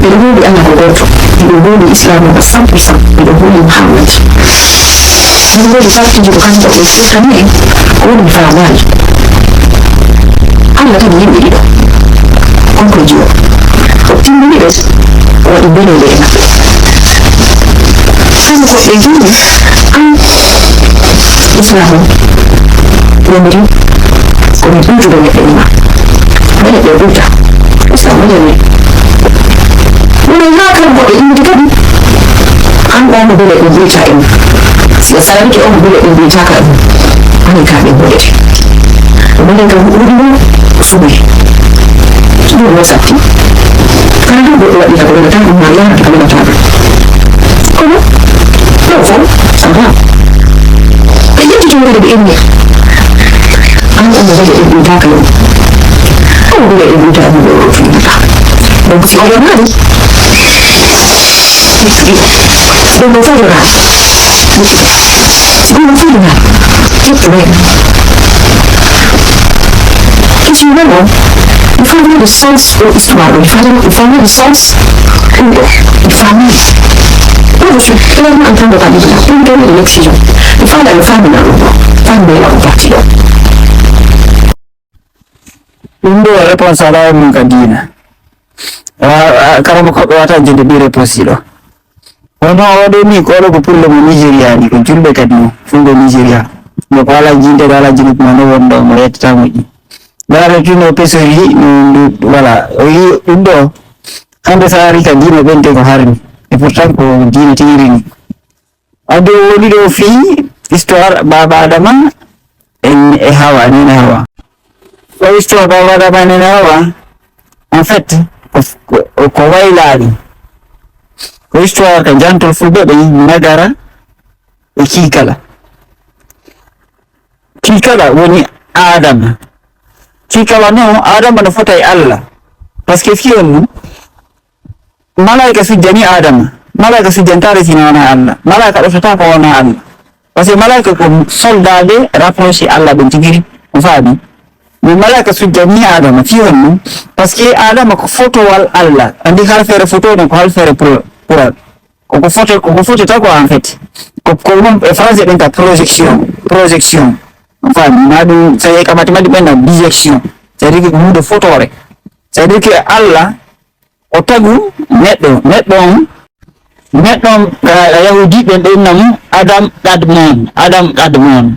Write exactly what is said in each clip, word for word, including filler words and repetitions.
Miɗo hooli Allah ko gooto. Miɗo hooli Islaam ko cent pour cent. Miɗo hooli Muhammad. Miɗo hooli sartiji ko kanko o firtani en. Ko woni mi faamaali. Allah tagi yimɓe ɗiɗo. Konkoji o. O timmini ɓe. O waɗi mbeleele e maɓɓe. Kanko ɓe ngiɗi an Islaam o. Yonti ko mi ɓuytude neɗɗo ima. Mbele ɓe ɓuyta. Islaam o jami. Wona haa kanko e inde kadi. An o mo bele ɗum ɓuyta en. Si a sarike o mo bele ɗum ɓuytaka en. Ani ka ɓe bolete. Mbaɗen kam ɗum ɗo suɓe. Ɗum wasatti. Kala ɗum goɗɗo waɗi ka ɓe waɗata ɗum ma yaara ka ɓe waɗata ɗum. Kono ɗo fof ça va. Ɓe ƴetti toon kadi ɓe inni. An omo waɗi e ɗum dakalo. Omo waɗi e ɗum dakalo ɗo ɗo ɗum. Donc si o yonnaani. Ɗum ɗo fof yonaa. Ɗum ɗo fof yonaa. Ƴettu ɓe. Question même o. Il faut avoir le sens de l'histoire. Il faut avoir, il faut avoir le sens. Ɗum ɗo. Il faut avoir. Ɗum ɗo c'est clairement en train de parler de la. Ɗum ɗo woni lection. Il faut aller le famille dans le. Famille dans le parti ɗo. Ɗum ɗo réponse alaa e mum ka diina. A, a, karamba ko ɓe wata jinde ɗi réponse ɗo. Kono oɗo ni ko oɗo ko pullo mo Nigeria ni, ko julɓe kadi mo, fulɓe Nigeria. Mo ko ala jinde, ko ala jinde, ko no wonɗo, mo rettata moƴƴi. Ndaare tun o pesori, no ndu, voilà, o yi ɗum ɗo. Hande sa ari ka diina ɓente ko harmi. Et pourtant ko diina tigi rini. Adi o woni ɗo fii histoire Baaba Adama en e Hawa, nene Hawa. Ko histoire Baaba Adama en e Hawa, en fait, ko, ko, ko waylaali. Ko histoire ka jantol fulɓe ɓe nagara e kiikala. Kiikala woni Adama. Kiikala no, Adama no fota e Allah. Parce que fii on ɗum, malaika sujjani Adama. Malaika sujjantaare si wona Allah. Malaika ɗoftata ko wona Allah. Parce que malaika ko soldaaɓe rapproché Allah ɓen tigiri. On faami? Mais malaika sujjani Adama. Fii on ɗum. Parce que Adama ko fotowal Allah. Andi halfere foto ɗon ko halfere pro-, pural. Koko foto, koko fotata ko en fait. Ko, ko ɗum e français ɓen ka projection. Projection. On faami? Ma ɗum, ça y est, ka mathématique ɓen na bijection. C'est-à-dire que ko huunde fotore. C'est-à-dire que Allah o tagu neɗɗo, neɗɗo on, neɗɗo on, a, a Yahuudiiɓe ɓen ɓe inna mo Adam Kadmon, Adam Kadmon.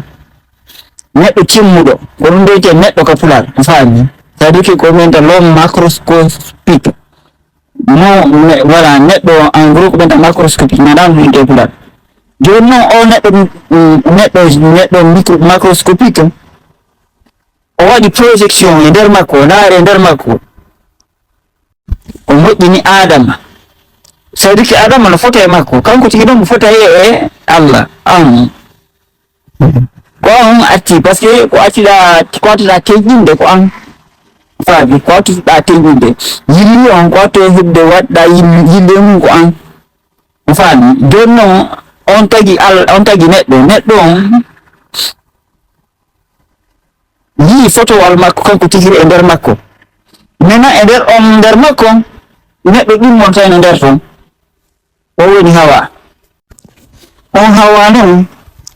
Neɗɗo cimmuɗo, ko ɗum wiyetee neɗɗo ka Pulaar, a faami? C'est-à-dire que ko men ta l'homme macroscopique. Mo, ne, voilà, neɗɗo en gros ko ɓen ta macroscopique, mi anndaa no wiyetee Pulaar. Jooni noon o neɗɗo, mm, neɗɗo, neɗɗo micro-, macroscopique, o waɗi projection e nder makko, o ndaari e nder makko. O moƴƴini Adama. C'est-à-dire que Adama no fota e makko. Kanko tigi ɗon mo fota e, e Allah. An. Ko an acci, parce que ko acciɗa, ko acciɗa teƴƴinde ko an. Faami, ko acciɗa teƴƴinde. Yilli on, ko acciɗa heɓde waɗɗa yilli, yilli e mum ko an. Faami. Jooni noon, on tagi Al-, on tagi neɗɗo. Neɗɗo on, yii fotowal makko kanko tigi e nder makko. Maintenant e nder on nder makko, neɗɗo ɗum wonta e nder ton. O woni Hawa. On Hawa noon,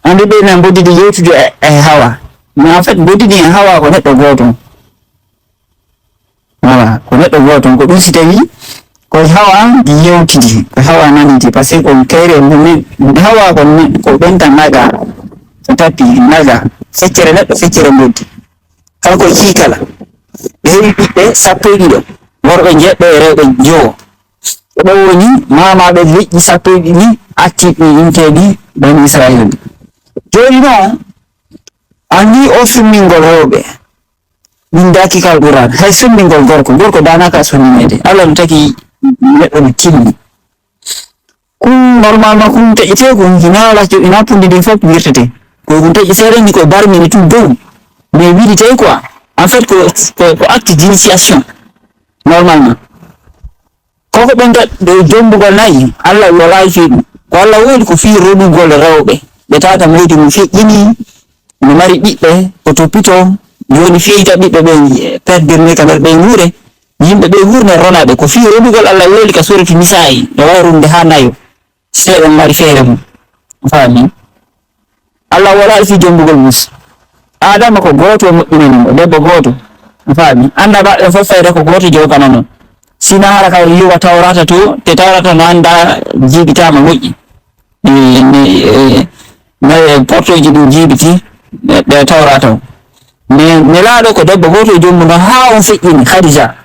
andi ɓe na mbodidi yewtude e, e Hawa. Mais en fait, mbodidi e Hawa ko neɗɗo gooto. Voilà, ko neɗɗo gooto. Ko ɗum si tawi ko Hawa ndi yewtidi, ko Hawa nanidi, parce que ko kayre mum, Hawa ko ne-, ko ɓen tan naga, so tapi naga, feccere neɗɗo, feccere mboddi. Kanko e kiikala. Ɓe heɓi ɓiɓɓe sappo e ɗiɗo, worɓe njeɗɗo e rewɓe njowo. Ko ɗo woni maamaaɓe leƴƴi sappo e ɗiɗi acciiɗi inteeɗi Bani Israa'iila. Jooni noon, anndi o summingol rewɓe, min daaki kal Qur'aan, hay summingol gorko, gorko daanaka a summineede. Allah no tagi neɗɗo no timmi. Kun normalement kun taƴetee kun, hina ala joɗɗina pundi ɗin fof wirtete. Ko kun taƴi seeɗa ni ko barmi ni tun dow. Mais wiɗi tawi quoi. En fait, ko, ko, ko acte d'initiation. Normalement. Koko ɓen ɗo jombugol nayi, Allah wala fii ɗum. Ko Allah woni ko fii roɗugol rewɓe. Ɓe tata moydi mum feƴƴini, no mari ɓiɓɓe, o toppito, joni feyta ɓiɓɓe ɓen, perdirne ka nder ɓeynuure. Yimɓe ɓe wuurne ronaaɓe. Ko fii ronugol Allah weli ka suuratu Nisaa'i, no wayrunde haa nayo. Sey on mari feere mum. A faami? Allah wala fii jombugol mus. Aadama ko gooto moƴƴinani mo, debbo gooto. A faami? Annabaaɓe fof fayda ko gooto jogana non. Sina hara ka yiwa Tawrata to, te Tawrata no annda jiibitaama moƴƴi. E, ne, e, ne portoji ɗin jiibiti, e, ɗe Tawrata o. Ne, Nelaaɗo ko debbo gooto e jombuno haa on feƴƴini Khadija.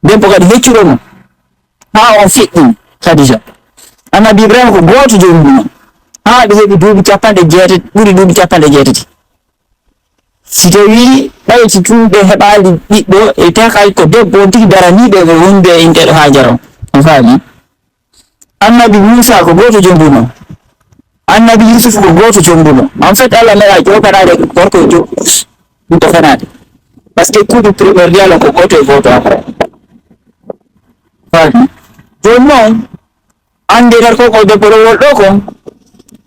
Debbo kadi heccuɗo mo. Haa on feƴƴini Khadija. Annabi Ibrahima ko gooto jombuno. Haa ɓe heɓi duuɓi capanɗe jeetati, ɓuri duuɓi capanɗe jeetati. Si tawii ɓayti tun ɓe heɓaali ɓiɗɗo, e takay ko debbo on tigi daraniiɓe ɓe wonɓe e inteeɗo Haajara on. On faami? Annabi Muusa ko gooto jombuno. Annabi Yuusuf ko gooto jombuno. En fait, Allah meɗa jokanaade gorko e debbo. Ɗum ko fenaade. Parce que kuuɗi primordial on ko gooto e gooto am. Faami? Jooni noon, annde nder ko ko debbo ɗo wol ɗo kon,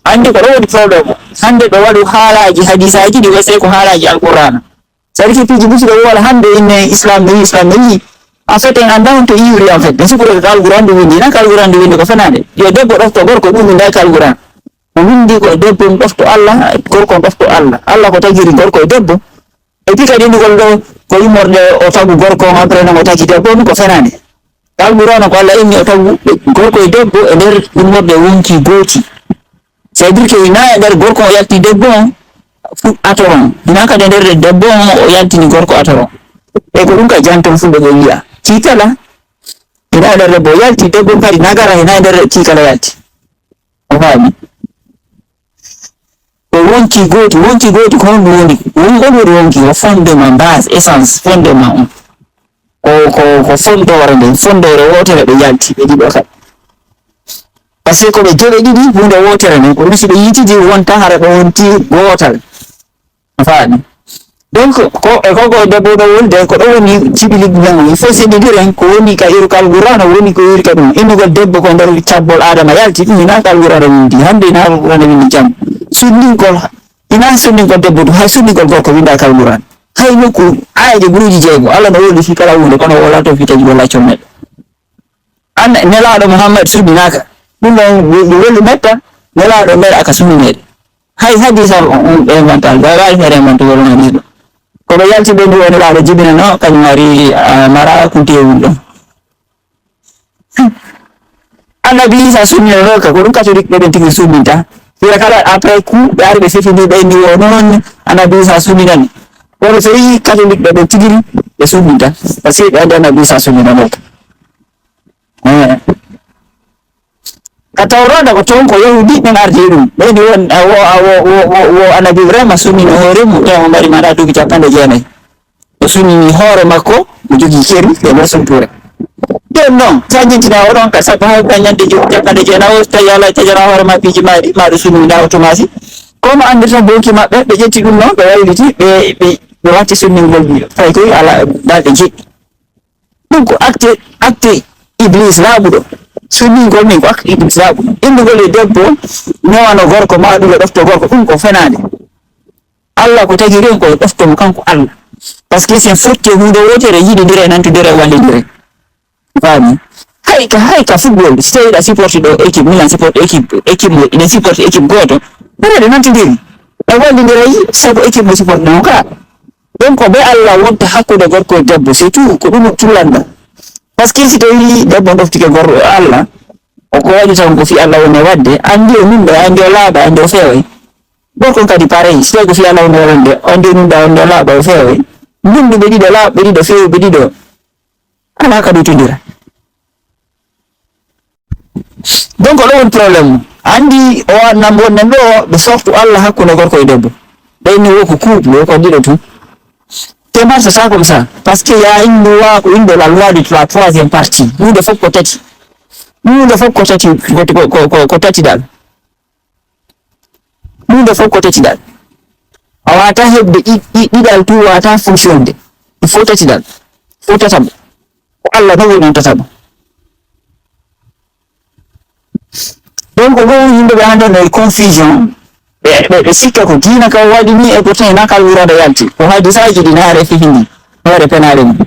annde ko ɗo woni problème. Hannde ɗo waɗu haalaaji, hadiisaaji ɗi wasee ko haalaaji Alqur'aana. C'est-à-dire que piiji ɗi si ɗo woola hannde inne Islam no yi, Islam no yi. En fait, en anndaa honto iwri en fait. En sikkude ko Alqur'aana ndu windi, na Alqur'aana ndu windi ko fenaande. Yo debbo ɗofto gorko, ɗum windaaki Alqur'aana. Ko windi ko debbo on ɗofto Allah, gorko on ɗofto Allah. Allah ko tagiri gorko e debbo. Et puis kadi innugol ɗo ko immorde o tagu gorko on, après non o tagi debbo on, ko fenaande. Alqur'aana ko Allah inni o tagu gorko e debbo e nder immorde wonki gooti. C'est-à-dire que hina e nder gorko o yalti debbo on, fu-, atoron. Hina kadi e nder debbo on o yaltini gorko atoron. E ko ɗum ka janton fulɓe ɓe wiya. Kii kala, hina e nder debbo o yalti, debbo on kadi nagara hina e nder kii kala yalti. A faami? Ko wonki gooti, wonki gooti ko honɗum woni? Won-, on woni wonki, ko fondement, base, essence, fondement on. Ko, ko, ko fondoore nden, fondoore wootere ɓe yalti, ɓe ɗiɗo kadi. Parce que ko ɓe joɓe ɗiɗi, huunde wootere nden, ko ɗum si ɓe yiitidi wonta hara ɓe wonti gootal. A faami? Donc, ko, e ko, ko debbo ɗo woni, de, ko ɗo woni cibiliɗi nden, il faut sendidiren, ko woni ka iru ka Alqur'aana, woni ko iru ka ɗum. Innugol debbo ko nder cabbol Aadama yalti, ɗum hina ka Alqur'aana windi, hannde hina Alqur'aana windi jam. Sunndingol, hina sunndingol debbo ɗum, hay sunndingol gorko winda ka Alqur'aana. Hay nokku, aayeeje buuji jeego, Allah no woli fii kala huunde, kono wala to fii tagi wala com neɗɗo. An, Nelaaɗo Muhammad sunndinaaka. Ɗum ɗon, mi, mi weli metta, Nelaaɗo meeɗaaka sunndineede. Hay hadiisa on, on ɓe manta, ɓe waawi feere manta wala hadiisa. Ko ɓe yalti ɓe mbi'o Nelaaɗo jibinano, kañum ari, a, mara kunteewul ɗon. Annabi Iisa sunninanooka, ko ɗum katolik ɓe ɓen tigi sunninta. Fira kala après coup, ɓe ari ɓe fefini ɓe inni wo noon, Annabi Iisa sunninani. Kono so yii katolik ɓe ɓen tigiri, ɓe sunninta. Parce que ɓe anndi Annabi Iisa sunninanooka. Eh. Ka Tawreeta ko toon ko Yahuudiiɓe ɓen ardi e ɗum. Ɓe mbi'i won, a, wo, a, wo, wo, wo, wo Annabi Ibrahima sunnino hoore mum, tawi mo mari maɗa duuɓi capanɗe jeenayi. O sunnini hoore makko, o jogii keri e nder sumtuure. Jooni noon, so a jejjinaa oɗon ka sappo haa ka ñande jowi, capanɗe jeenayi o, tawi alaa taƴanaa hoore ma piiji maaɗi, ma ɗo sunni ndaa o tumaasi. Kono anndirta bonki maɓɓe, ɓe ƴetti ɗum noon, ɓe wayliti, ɓe, ɓe, ɓe watti sunningol, tawi koy alaa balɗe jeɗɗi. Ɗum ko acte, acte Iblis laaɓuɗo. Sunningol min ko acte Iblis laaɓuɗo. Inndugol e debbo, newano gorko, ma ɗum e ɗofto gorko, ɗum ko fenaande. Allah ko tagi ren ko e ɗofto mo kanko Allah. Parce que sen fotti e huunde wootere, yiɗindire, nantindire, wallindire. Faami? Hay ka, hay ka football, si tawi ɗa supporte ɗo équipe, Milan supporte équipe, équipe mo, ina supporte équipe gooto, aɗa ɗe nantindiri. Ɗa wallindira yi, sabu équipe mo supporte non ka. Donc, ko ɓe Allah wonta hakkunde gorko e debbo, c'est tout, ko ɗum tullanɗo. Parce que si tawi debbo ɗoftike gorko Allah, o ko waɗi tan ko fi Allah woni waɗde, anndi o nunɗo, anndi o laaɓa, anndi o feewa. Gorko on kadi pareil, si tawi ko fi Allah woni waɗde, anndi o nunɗo, anndi o laaɓa, o feewa. Nunɗuɓe ɗiɗo, laaɓɓe ɗiɗo, feewɓe ɗiɗo, alaa ka ɗutondira. Donc, ɗo woni problème. Anndi o annam wonɗen ɗo, ɓe softu Allah hakkunde gorko e debbo. Ɓe inni wo ko couple, wo ko ɗiɗo tun. Te marche ça comme ça. Parce que y a une loi, ko une de la loi de la troisième partie. Huunde fof ko tati. Huunde fof ko tati, ko, ko, ko, ko tati dal. Huunde fof ko tati dal. A wata heɓde ɗi-, ɗi-, ɗiɗal tu wata fonctionde. Il faut tati dal. Faut tataɓo. Ko Allah noon woni on tataɓo. Donc, ɗo yimɓe ɓe anndan e confusion, ɓe, ɓe, ɓe sikka ko diina ka waɗi ni, e pourtant hina ka Alqur'aana yalti. Ko hadisaaji ɗi naare fihini, hoore penaale mum.